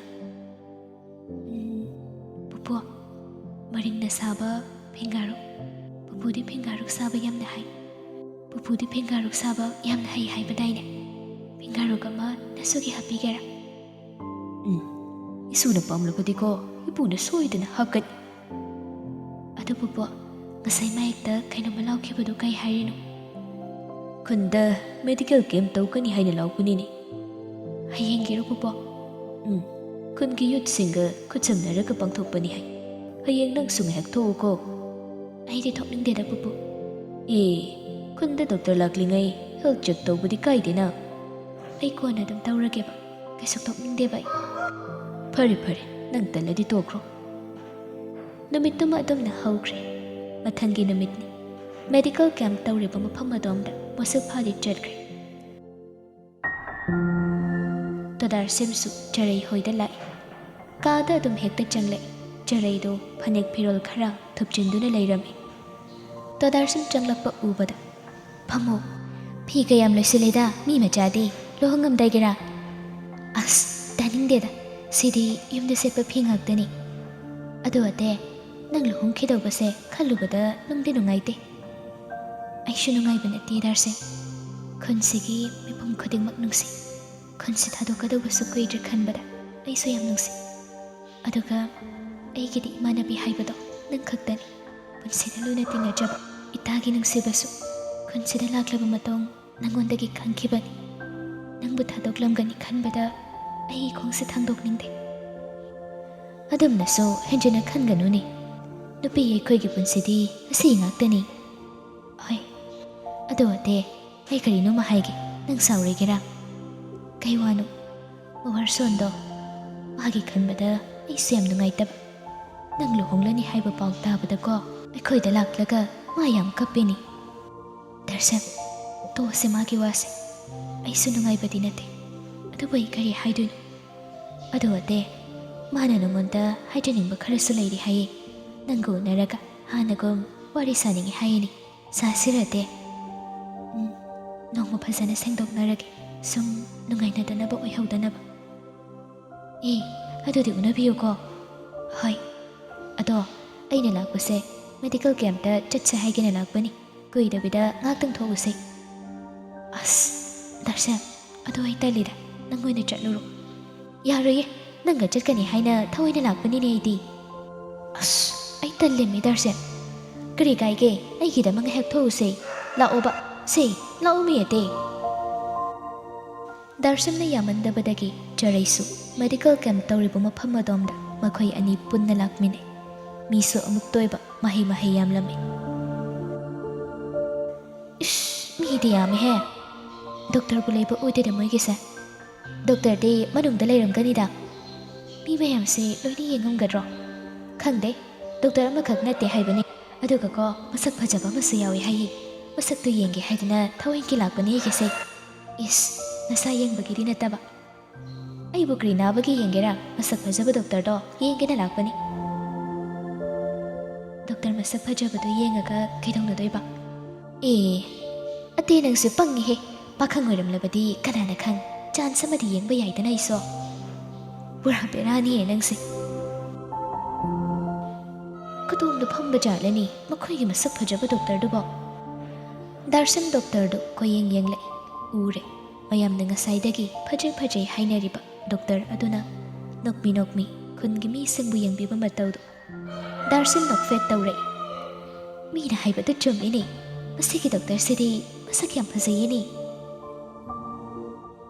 "ꯎꯝ, ꯄꯨꯄꯨ, ꯃꯔꯤꯡꯅ ꯁꯥꯕ ꯐꯤꯡꯒꯥꯔꯨꯛ꯫ ꯄꯨꯄꯨꯗꯤ ꯐꯤꯡꯒꯥꯔꯨꯛ ꯁꯥꯕ ꯌꯥꯝꯅ ꯍꯩ꯫ ꯄꯨꯄꯨꯗꯤ ꯐꯤꯡꯒꯥꯔꯨꯛ ꯁꯥꯕ ꯌꯥꯝꯅ ꯍꯩ ꯍꯥꯏꯕꯗꯥꯏꯅꯦ? ꯐꯤꯡꯒꯥꯔꯨꯛ ꯑꯃ ꯅꯁꯨꯒꯤ ꯍꯥꯞꯄꯤꯒꯦꯔꯥ?" "ꯎꯝ, ꯏꯁꯨꯅ ꯄꯥꯝꯂꯕꯗꯤꯀꯣ, ꯏꯄꯨꯅ ꯁꯣꯏꯗꯅ ꯍꯥꯞꯀꯅꯤ꯫" "ꯑꯗꯨ ꯄꯨꯄꯨ, ꯉꯁꯥꯏ ꯃꯥꯌꯦꯛꯇ ꯀꯩꯅꯣꯝꯃ ꯂꯥꯎꯈꯤꯕꯗꯨ ꯀꯩ ꯍꯥꯏꯔꯤꯅꯣ?" "ꯈꯨꯟꯗ ꯃꯦꯗꯤꯀꯦꯜ ꯀꯦꯝꯞ ꯇꯧꯒꯅꯤ ꯍꯥꯏꯅ ꯂꯥꯎꯕꯅꯤꯅꯦ꯫" "ꯍꯌꯦꯡꯒꯤꯔꯣ ꯄꯨꯄꯨ?" "ꯎꯝ, ꯈꯨꯟꯒꯤ ꯌꯨꯠꯁꯤꯡꯒ ꯈꯨꯠꯁꯝꯅꯔꯒ ꯄꯥꯡꯊꯣꯛꯄꯅꯤ ꯍꯥꯏ꯫ ꯍꯌꯦꯡ ꯅꯪꯁꯨ ꯉꯥꯏꯍꯥꯛ ꯊꯣꯛꯎꯀꯣ꯫" "ꯑꯩꯗꯤ ꯊꯣꯛꯅꯤꯡꯗꯦꯗ ꯄꯨꯄꯨ꯫" "ꯑꯦ, ꯈꯨꯟꯗ ꯗꯣꯛꯇꯔ ꯂꯥꯛꯂꯤꯉꯩ ꯍꯦꯜꯊ ꯆꯦꯛ ꯇꯧꯕꯗꯤ ꯀꯥꯏꯗꯦꯅ?" "ꯑꯩ ꯀꯣꯟꯅ ꯑꯗꯨꯝ ꯇꯧꯔꯒꯦꯕ, ꯀꯩꯁꯨ ꯊꯣꯛꯅꯤꯡꯗꯦꯕ ꯑꯩ꯫" "ꯐꯔꯦ ꯐꯔꯦ, ꯅꯪ ꯇꯜꯂꯗꯤ ꯇꯣꯛꯈ꯭ꯔꯣ꯫" ꯅꯨꯃꯤꯠꯇꯨꯃ ꯑꯗꯨꯝꯅ ꯍꯧꯈ꯭ꯔꯦ꯫ ꯃꯊꯪꯒꯤ ꯅꯨꯃꯤꯠꯅꯤ꯫ ꯃꯦꯗꯤꯀꯦꯜ ꯀꯦꯝꯞ ꯇꯧꯔꯤꯕ ꯃꯐꯝ ꯑꯗꯣꯝꯗ ꯃꯣꯁꯤꯜꯐꯥꯗꯤ ꯆꯠꯈ꯭ꯔꯦ꯫ ꯇꯣꯗꯥꯔꯁꯦꯝꯁꯨ ꯆꯔꯩ ꯍꯣꯏꯗ ꯂꯥꯛꯏ꯫ ꯀꯥꯗ ꯑꯗꯨꯝ ꯍꯦꯛꯇ ꯆꯪꯂꯛꯏ꯫ ꯆꯔꯩꯗꯣ ꯐꯅꯦꯛ ꯐꯤꯔꯣꯜ ꯈꯔ ꯊꯨꯞꯆꯤꯟꯗꯨꯅ ꯂꯩꯔꯝꯃꯤ꯫ ꯇꯣꯗꯥꯔꯁꯦꯝ ꯆꯪꯂꯛꯄ ꯎꯕꯗ, "ꯐꯝꯃꯣ꯫ ꯐꯤ ꯀꯌꯥꯝ ꯂꯣꯏꯁꯤꯜꯂꯦꯗ, ꯃꯤ ꯃꯆꯥꯗꯤ꯫ ꯂꯨꯍꯣꯡꯉꯝꯗꯥꯏꯒꯤꯔꯥ? ꯑꯁ, ꯇꯥꯅꯤꯡꯗꯦꯗ꯫ ꯁꯤꯗꯤ ꯌꯨꯝꯗ ꯁꯦꯠꯄ ꯐꯤ ꯉꯥꯛꯇꯅꯤ꯫ ꯑꯗꯣ ꯑꯇꯦ, ꯅꯪ ꯂꯨꯍꯣꯡꯈꯤꯗꯧꯕꯁꯦ ꯈꯜꯂꯨꯕꯗ ꯅꯨꯡꯗꯤ ꯅꯨꯡꯉꯥꯏꯇꯦ꯫" "ꯑꯩꯁꯨ ꯅꯨꯡꯉꯥꯏꯕ ꯅꯠꯇꯦ ꯗꯥꯔꯁꯦꯝ꯫ ꯈꯨꯟꯁꯤꯒꯤ ꯃꯤꯄꯨꯝ ꯈꯨꯗꯤꯡꯃꯛ ꯅꯨꯡꯁꯤ꯫ ꯈꯨꯟꯁꯤ ꯊꯥꯗꯣꯛꯀꯗꯧꯕꯁꯨ ꯀꯨꯏꯗ꯭ꯔꯦ ꯈꯟꯕꯗ ꯑꯩꯁꯨ ꯌꯥꯝ ꯅꯨꯡꯁꯤ꯫ ꯑꯗꯨꯒ ꯑꯩꯒꯤꯗꯤ ꯏꯃꯥꯟꯅꯕꯤ ꯍꯥꯏꯕꯗꯣ ꯅꯪ ꯈꯛꯇꯅꯤ꯫ ꯄꯨꯟꯁꯤꯗ ꯂꯨꯅ ꯇꯤꯟꯅꯖꯕ ꯏꯇꯥꯒꯤ ꯅꯨꯡꯁꯤꯕꯁꯨ ꯈꯨꯟꯁꯤꯗ ꯂꯥꯛꯂꯕ ꯃꯇꯨꯡ ꯅꯪꯉꯣꯟꯗꯒꯤ ꯈꯪꯈꯤꯕꯅꯤ꯫ ꯅꯪꯕꯨ ꯊꯥꯗꯣꯛꯂꯝꯒꯅꯤ ꯈꯟꯕꯗ ꯑꯩꯒꯤ ꯈꯣꯡꯁꯦ ꯊꯥꯡꯗꯣꯛꯅꯤꯡꯗꯦ꯫" "ꯑꯗꯨꯝꯅꯁꯨ ꯍꯦꯟꯖꯤꯟꯅ ꯈꯟꯒꯅꯨꯅꯦ꯫ ꯅꯨꯄꯤ ꯑꯩꯈꯣꯏꯒꯤ ꯄꯨꯟꯁꯤꯗꯤ ꯑꯁꯤ ꯉꯥꯛꯇꯅꯤ꯫" "ꯍꯣꯏ, ꯑꯗꯣ ꯑꯇꯦ, ꯑꯩ ꯀꯔꯤꯅꯣꯝꯃ ꯍꯥꯏꯒꯦ, ꯅꯪ ꯁꯥꯎꯔꯣꯏꯒꯦꯔꯥ?" "ꯀꯩ ꯋꯥꯅꯣ?" "ꯃꯋꯥꯔꯁꯣꯟꯗꯣ, ꯃꯥꯒꯤ ꯈꯟꯕꯗ ꯑꯩꯁꯨ ꯌꯥꯝ ꯅꯨꯡꯉꯥꯏꯇꯕ꯫ ꯅꯪ ꯂꯨꯍꯣꯡꯂꯅꯤ ꯍꯥꯏꯕ ꯄꯥꯎ ꯇꯥꯕꯗꯀꯣ, ꯑꯩꯈꯣꯏꯗ ꯂꯥꯛꯂꯒ ꯃꯥ ꯌꯥꯝ ꯀꯞꯄꯤꯅꯤ꯫" "ꯗꯥꯔꯁꯦꯝ, ꯇꯣꯛꯑꯁꯦ ꯃꯥꯒꯤ ꯋꯥꯁꯦ꯫ ꯑꯩꯁꯨ ꯅꯨꯡꯉꯥꯏꯕꯗꯤ ꯅꯠꯇꯦ꯫ ꯑꯗꯨꯕꯨ ꯑꯩ ꯀꯔꯤ ꯍꯥꯏꯗꯣꯏꯅꯣ? ꯑꯗꯣ ꯑꯇꯦ, ꯃꯥꯅ ꯅꯉꯣꯟꯗ ꯍꯥꯏꯖꯅꯤꯡꯕ ꯈꯔꯁꯨ ꯂꯩꯔꯤ ꯍꯥꯏꯌꯦ꯫ ꯅꯪꯒ ꯎꯅꯔꯒ ꯍꯥꯟꯅꯒꯨꯝ ꯋꯥꯔꯤ ꯁꯥꯅꯤꯡꯉꯤ ꯍꯥꯏꯌꯦꯅꯦ꯫ ꯁꯥꯁꯤꯔ ꯑꯇꯦ? ꯎꯝ, ꯅꯣꯡꯃ ꯐꯖꯅ ꯁꯦꯡꯗꯣꯛꯅꯔꯒꯦ, ꯁꯨꯝ ꯅꯨꯡꯉꯥꯏꯅꯗꯅꯕ ꯑꯣꯏꯍꯧꯗꯅꯕ꯫ ꯑꯦ, ꯑꯗꯨꯗꯤ ꯎꯅꯕꯤꯌꯨꯀꯣ꯫ ꯍꯣꯏ꯫ ꯑꯗꯣ, ꯑꯩꯅ ꯂꯥꯛꯄꯁꯦ medical campꯇ ꯆꯠꯁꯦ ꯍꯥꯏꯒꯦꯅ ꯂꯥꯛꯄꯅꯤ꯫ ꯀꯨꯏꯗꯕꯤꯗ ꯉꯥꯛꯇꯪ ꯊꯣꯛꯎꯁꯦ꯫ ꯑꯁ, ꯗꯥꯔꯁꯦꯝ, ꯑꯗꯣ ꯑꯩ ꯇꯜꯂꯤꯗ, ꯅꯪ ꯑꯣꯏꯅ ꯆꯠꯂꯨꯔꯣ꯫ ꯌꯥꯔꯣꯏꯌꯦ, ꯅꯪꯒ ꯆꯠꯀꯅꯤ ꯍꯥꯏꯅ ꯊꯑꯣꯏꯅ ꯂꯥꯛꯄꯅꯤꯅꯦ ꯑꯩꯗꯤ꯫ ꯑꯁ, ꯑꯩ ꯇꯜꯂꯦꯃꯤ ꯗꯥꯔꯁꯦꯝ꯫ ꯀꯔꯤ ꯀꯥꯏꯒꯦ, ꯑꯩꯒꯤꯗꯃꯛ ꯉꯥꯏꯍꯥꯛ ꯊꯣꯛꯎꯁꯦ꯫ ꯂꯥꯛꯑꯣꯕ, ꯁꯦ, ꯂꯥꯛꯑꯣꯃꯤ ꯑꯇꯦ꯫ ꯗꯥꯔꯁꯦꯝꯅ ꯌꯥꯃꯟꯗꯕꯗꯒꯤ ꯆꯔꯩꯁꯨ medical camp ꯇꯧꯔꯤꯕ ꯃꯐꯝ ꯑꯗꯣꯝꯗ ꯃꯈꯣꯏ ꯑꯅꯤ ꯄꯨꯟꯅ ꯂꯥꯛꯃꯤꯟꯅꯩ꯫ ꯃꯤꯁꯨ ꯑꯃꯨꯛꯇ ꯑꯣꯏꯕ ꯃꯍꯩ ꯃꯍꯩ ꯌꯥꯝꯂꯝꯃꯤ꯫ ꯏꯁ, ꯃꯤꯗꯤ ꯌꯥꯝꯃꯤꯍꯦ꯫ ꯗꯣꯛꯇꯔꯕꯨ ꯂꯩꯕ ꯑꯣꯏꯗꯣꯏꯔꯦ ꯃꯣꯏꯒꯤꯁꯦ꯫ ꯗꯣꯛꯇꯔꯗꯤ ꯃꯅꯨꯡꯗ ꯂꯩꯔꯝꯒꯅꯤꯗ꯫ ꯃꯤ ꯃꯌꯥꯝꯁꯦ ꯂꯣꯏꯅ ꯌꯦꯡꯉꯝꯒꯗ꯭ꯔꯣ? ꯈꯪꯗꯦ꯫ ꯗꯣꯛꯇꯔ ꯑꯃꯈꯛ ꯅꯠꯇꯦ ꯍꯥꯏꯕꯅꯤ꯫ ꯑꯗꯨꯒꯀꯣ, ꯃꯁꯛ ꯐꯖꯕ ꯑꯃꯁꯨ ꯌꯥꯎꯏ ꯍꯥꯏꯌꯦ꯫ ꯃꯁꯛꯇꯨ ꯌꯦꯡꯒꯦ ꯍꯥꯏꯗꯨꯅ ꯊꯋꯥꯏꯒꯤ ꯂꯥꯛꯄꯅꯤ ꯑꯩꯒꯤꯁꯦ꯫ ꯏꯁ, ꯅꯁꯥ ꯌꯦꯡꯕꯒꯤꯗꯤ ꯅꯠꯇꯕ꯫ ꯑꯩꯕꯨ ꯀꯔꯤ ꯅꯥꯕꯒꯤ ꯌꯦꯡꯒꯦꯔꯥ? ꯃꯁꯛ ꯐꯖꯕ ꯗꯣꯛꯇꯔꯗꯣ ꯌꯦꯡꯒꯦꯅ ꯂꯥꯛꯄꯅꯤ꯫ ꯗꯣꯛꯇꯔ ꯃꯁꯛ ꯐꯖꯕꯗꯣ ꯌꯦꯡꯉꯒ ꯀꯩꯗꯧꯅꯗꯣꯏꯕ? ꯑꯦ, ꯑꯇꯦ ꯅꯪꯁꯨ ꯄꯪꯉꯤꯍꯦ꯫ ꯄꯥꯈꯪ ꯑꯣꯏꯔꯝꯂꯕꯗꯤ ꯀꯅꯥꯅ ꯈꯪ, chance ꯑꯃꯗꯤ ꯌꯦꯡꯕ ꯌꯥꯏꯗꯅ ꯑꯩꯁꯨ꯫ ꯄꯨꯔꯥ ꯕꯦꯔꯥꯅꯤꯌꯦ ꯅꯪꯁꯦ꯫ ꯀꯗꯣꯝꯗ ꯐꯝꯕ ꯖꯥꯠꯂꯅꯤ ꯃꯈꯣꯏꯒꯤ ꯃꯁꯛ ꯐꯖꯕ ꯗꯣꯛꯇꯔꯗꯨꯕꯣ? ꯗꯥꯔꯁꯟ ꯗꯣꯛꯇꯔꯗꯨ ꯀꯣꯌꯦꯡ ꯌꯦꯡꯂꯛꯏ꯫ ꯎꯔꯦ꯫ ꯃꯌꯥꯝꯅ ꯉꯁꯥꯏꯗꯒꯤ ꯐꯖꯩ ꯐꯖꯩ ꯍꯥꯏꯅꯔꯤꯕ ꯗꯣꯛꯇꯔ ꯑꯗꯨꯅ ꯅꯣꯛꯃꯤ ꯅꯣꯛꯃꯤ ꯈꯨꯟꯒꯤ ꯃꯤꯁꯤꯡꯕꯨ ꯌꯦꯡꯕꯤꯕ ꯃꯇꯧꯗꯨ꯫ ꯗꯥꯔꯁꯟ ꯅꯣꯛꯐꯦꯠ ꯇꯧꯔꯛꯏ꯫ ꯃꯤꯅ ꯍꯥꯏꯕꯗꯨ ꯆꯨꯝꯃꯤꯅꯦ꯫ ꯃꯁꯤꯒꯤ ꯗꯣꯛꯇꯔꯁꯤꯗꯤ ꯃꯁꯛ ꯌꯥꯝ ꯐꯖꯩꯌꯦꯅꯦ꯫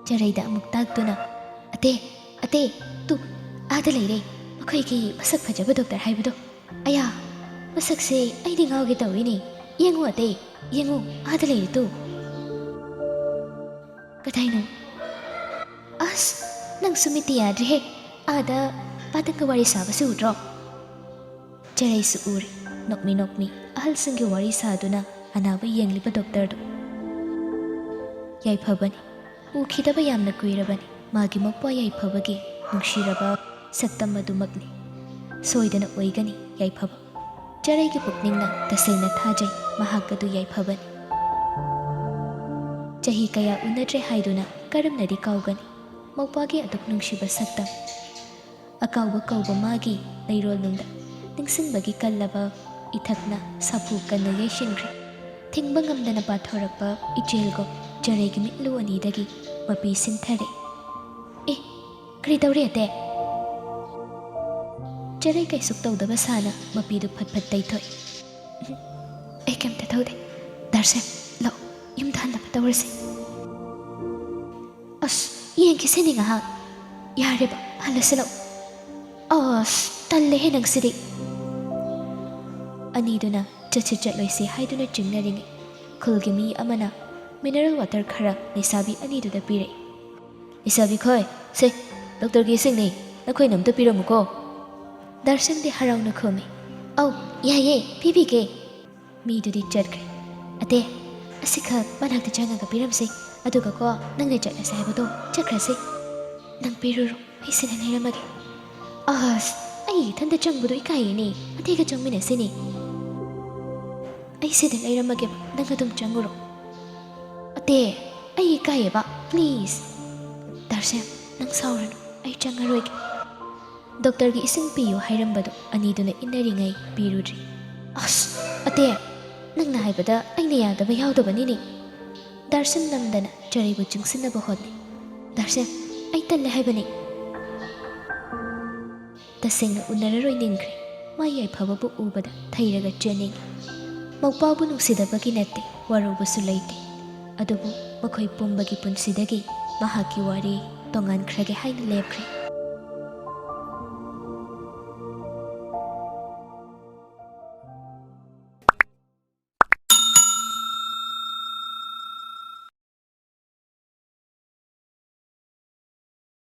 ꯆꯔꯩꯗ ꯑꯃꯨꯛ ꯇꯥꯛꯇꯨꯅ, "ꯑꯇꯦ, ꯑꯇꯦ, ꯇꯨ, ꯑꯥꯗ ꯂꯩꯔꯦ, ꯃꯈꯣꯏꯒꯤ ꯃꯁꯛ ꯐꯖꯕ ꯗꯣꯛꯇꯔ ꯍꯥꯏꯕꯗꯣ꯫ ꯑꯌꯥ, ꯃꯁꯛꯁꯦ ꯑꯩꯗꯤ ꯉꯥꯎꯒꯦ ꯇꯧꯏꯅꯦ꯫ ꯌꯦꯡꯉꯨ ꯑꯇꯦ, ꯌꯦꯡꯉꯨ, ꯑꯥꯗ ꯂꯩꯔꯦ ꯇꯨ꯫" "ꯀꯗꯥꯏꯅꯣ? ꯑꯁ, ꯅꯪꯁꯨ ꯃꯤꯠꯇꯤ ꯌꯥꯗ꯭ꯔꯦꯍꯦ꯫ ꯑꯥꯗ ꯄꯥꯇꯪꯒ ꯋꯥꯔꯤ ꯁꯥꯕꯁꯨ ꯎꯗ꯭ꯔꯣ?" ꯆꯔꯩꯁꯨ ꯎꯔꯦ꯫ ꯅꯣꯛꯃꯤ ꯅꯣꯛꯃꯤ ꯑꯍꯜꯁꯤꯡꯒꯤ ꯋꯥꯔꯤ ꯁꯥꯗꯨꯅ ꯑꯅꯥꯕ ꯌꯦꯡꯂꯤꯕ ꯗꯣꯛꯇꯔꯗꯨ꯫ ꯌꯥꯏꯐꯕꯅꯤ꯫ ꯎꯈꯤꯗꯕ ꯌꯥꯝꯅ ꯀꯨꯏꯔꯕꯅꯤ꯫ ꯃꯥꯒꯤ ꯃꯧꯄ꯭ꯋꯥ ꯌꯥꯏꯐꯕꯒꯤ ꯅꯨꯡꯁꯤꯔꯕ ꯁꯛꯇꯝ ꯑꯗꯨꯃꯛꯅꯤ꯫ ꯁꯣꯏꯗꯅ ꯑꯣꯏꯒꯅꯤ ꯌꯥꯏꯐꯕ꯫ ꯆꯔꯩꯒꯤ ꯄꯨꯛꯅꯤꯡꯅ ꯇꯁꯦꯡꯅ ꯊꯥꯖꯩ ꯃꯍꯥꯛ ꯑꯗꯨ ꯌꯥꯏꯐꯕꯅꯤ꯫ ꯆꯍꯤ ꯀꯌꯥ ꯎꯅꯗ꯭ꯔꯦ ꯍꯥꯏꯗꯨꯅ ꯀꯔꯝꯅꯗꯤ ꯀꯥꯎꯒꯅꯤ ꯃꯧꯄ꯭ꯋꯥꯒꯤ ꯑꯗꯨꯛ ꯅꯨꯡꯁꯤꯕ ꯁꯛꯇꯝ? ꯑꯀꯥꯎꯕ ꯀꯧꯕ ꯃꯥꯒꯤ ꯂꯩꯔꯣꯜ ꯅꯨꯡꯗ ꯅꯤꯡꯁꯤꯡꯕꯒꯤ ꯀꯜꯂꯕ ꯏꯊꯛꯅ ꯁꯥꯐꯨ ꯀꯟꯅ ꯌꯩꯁꯤꯟꯈ꯭ꯔꯦ꯫ ꯊꯤꯡꯕ ꯉꯝꯗꯅ ꯄꯥꯊꯣꯔꯛꯄ ꯏꯆꯦꯜꯒꯨꯝ ꯆꯔꯩꯒꯤ ꯃꯤꯠꯂꯨ ꯑꯅꯤꯗꯒꯤ ꯃꯄꯤ ꯁꯤꯟꯊꯔꯦ꯫ "ꯑꯦ, ꯀꯔꯤ ꯇꯧꯔꯦ, ꯑꯇꯦ?" ꯆꯔꯩ ꯀꯩꯁꯨꯛ ꯇꯧꯗꯕ ꯁꯥꯅ ꯃꯄꯤꯗꯨ ꯐꯠ ꯐꯠ ꯇꯩꯊꯣꯛꯏ꯫ "ꯑꯩ ꯀꯩꯝꯇ ꯇꯧꯗꯦ꯫ ꯗꯥꯔꯁꯦꯟ, ꯂꯥꯛꯑꯣ, ꯌꯨꯝꯗ ꯍꯟꯅꯕ ꯇꯧꯔꯁꯤ꯫" "ꯑꯁ, ꯌꯦꯡꯈꯤꯁꯤꯅꯦ ꯉꯥꯏꯍꯥꯛ꯫" "ꯌꯥꯔꯦꯕ, ꯍꯜꯂꯁꯤ ꯂꯥꯛꯑꯣ꯫" "ꯑꯁ, ꯇꯜꯂꯦꯍꯦ ꯅꯪꯁꯤꯗꯤ꯫" ꯑꯅꯤꯗꯨꯅ ꯆꯠꯁꯤ ꯆꯠꯂꯣꯏꯁꯤ ꯍꯥꯏꯗꯨꯅ ꯆꯤꯡꯅꯔꯤꯉꯩ, ꯈꯨꯜꯒꯤ ꯃꯤ ꯑꯃꯅ ꯃꯤꯅꯔꯦꯜ ꯋꯥꯇꯔ ꯈꯔ ꯂꯩꯁꯥꯕꯤ ꯑꯅꯤꯗꯨꯗ ꯄꯤꯔꯛꯏ꯫ "ꯂꯩꯁꯥꯕꯤ ꯈꯣꯏ, ꯁꯦ, ꯗꯣꯛꯇꯔꯒꯤ ꯏꯁꯤꯡꯅꯤ, ꯅꯈꯣꯏꯅ ꯑꯝꯇ ꯄꯤꯔꯝꯃꯨꯀꯣ꯫" ꯗꯥꯔꯁꯦꯟꯗꯤ ꯍꯔꯥꯎꯅ ꯈꯨꯝꯃꯤ꯫ "ꯑꯧ, ꯌꯥꯏꯌꯦ, ꯄꯤꯕꯤꯒꯦ꯫" ꯃꯤꯗꯨꯗꯤ ꯆꯠꯈ꯭ꯔꯦ꯫ "ꯑꯇꯦ, ꯑꯁꯤꯈꯛ ꯃꯅꯥꯛꯇ ꯆꯪꯉꯒ ꯄꯤꯔꯝꯁꯦ, ꯑꯗꯨꯒꯀꯣ, ꯅꯪꯅ ꯆꯠꯂꯁꯦ ꯍꯥꯏꯕꯗꯣ ꯆꯠꯈ꯭ꯔꯁꯦ꯫ ꯅꯪ ꯄꯤꯔꯨꯔꯣ, ꯑꯩ ꯁꯤꯗ ꯂꯩꯔꯝꯃꯒꯦ꯫" "ꯑꯁ, ꯑꯩ ꯏꯊꯟꯇ ꯆꯪꯕꯗꯣ ꯏꯀꯥꯏꯌꯦꯅꯦ, ꯑꯇꯩꯒ ꯆꯪꯃꯤꯟꯅꯁꯤꯅꯦ꯫" "ꯑꯩ ꯁꯤꯗ ꯂꯩꯔꯝꯃꯒꯦꯕ, ꯅꯪ ꯑꯗꯨꯝ ꯆꯪꯉꯨꯔꯣ꯫" "ꯑꯇꯦ, ꯑꯩ ꯏꯀꯥꯏꯌꯦꯕ, please꯫" "ꯗꯥꯔꯁꯦꯟ, ꯅꯪ ꯁꯥꯎꯔꯅꯨ, ꯑꯩ ꯆꯪꯉꯔꯣꯏꯒꯦ꯫" ꯗꯣꯛꯇꯔꯒꯤ ꯏꯁꯤꯡ ꯄꯤꯌꯨ ꯍꯥꯏꯔꯝꯕꯗꯨ ꯑꯅꯤꯗꯨꯅ ꯏꯟꯅꯔꯤꯉꯩ ꯄꯤꯔꯨꯗ꯭ꯔꯤ꯫ "ꯑꯁ, ꯑꯇꯦ, ꯅꯪꯅ ꯍꯥꯏꯕꯗ ꯑꯩꯅ ꯌꯥꯗꯕ ꯌꯥꯎꯗꯕꯅꯤꯅꯦ꯫" ꯗꯥꯔꯁꯦꯟ ꯅꯝꯗꯅ ꯆꯔꯩꯕꯨ ꯆꯤꯡꯁꯤꯟꯅꯕ ꯍꯣꯠꯅꯩ꯫ "ꯗꯥꯔꯁꯦꯟ, ꯑꯩ ꯇꯜꯂꯦ ꯍꯥꯏꯕꯅꯤ꯫" ꯇꯁꯦꯡꯅ ꯎꯅꯔꯔꯣꯏ ꯅꯤꯡꯈ꯭ꯔꯦ꯫ ꯃꯥ ꯌꯥꯏꯐꯕꯕꯨ ꯎꯕꯗ ꯊꯩꯔꯒ ꯆꯦꯟꯅꯤꯡꯏ꯫ ꯃꯧꯄꯥꯕꯨ ꯅꯨꯡꯁꯤꯗꯕꯒꯤ ꯅꯠꯇꯦ, ꯋꯥꯔꯧꯕꯁꯨ ꯂꯩꯇꯦ꯫ ꯑꯗꯨꯕꯨ ꯃꯈꯣꯏ ꯄꯨꯝꯕꯒꯤ ꯄꯨꯟꯁꯤꯗꯒꯤ ꯃꯍꯥꯛꯀꯤ ꯋꯥꯔꯤ ꯇꯣꯉꯥꯟꯈ꯭ꯔꯒꯦ ꯍꯥꯏꯅ ꯂꯦꯞꯈ꯭ꯔꯦ꯫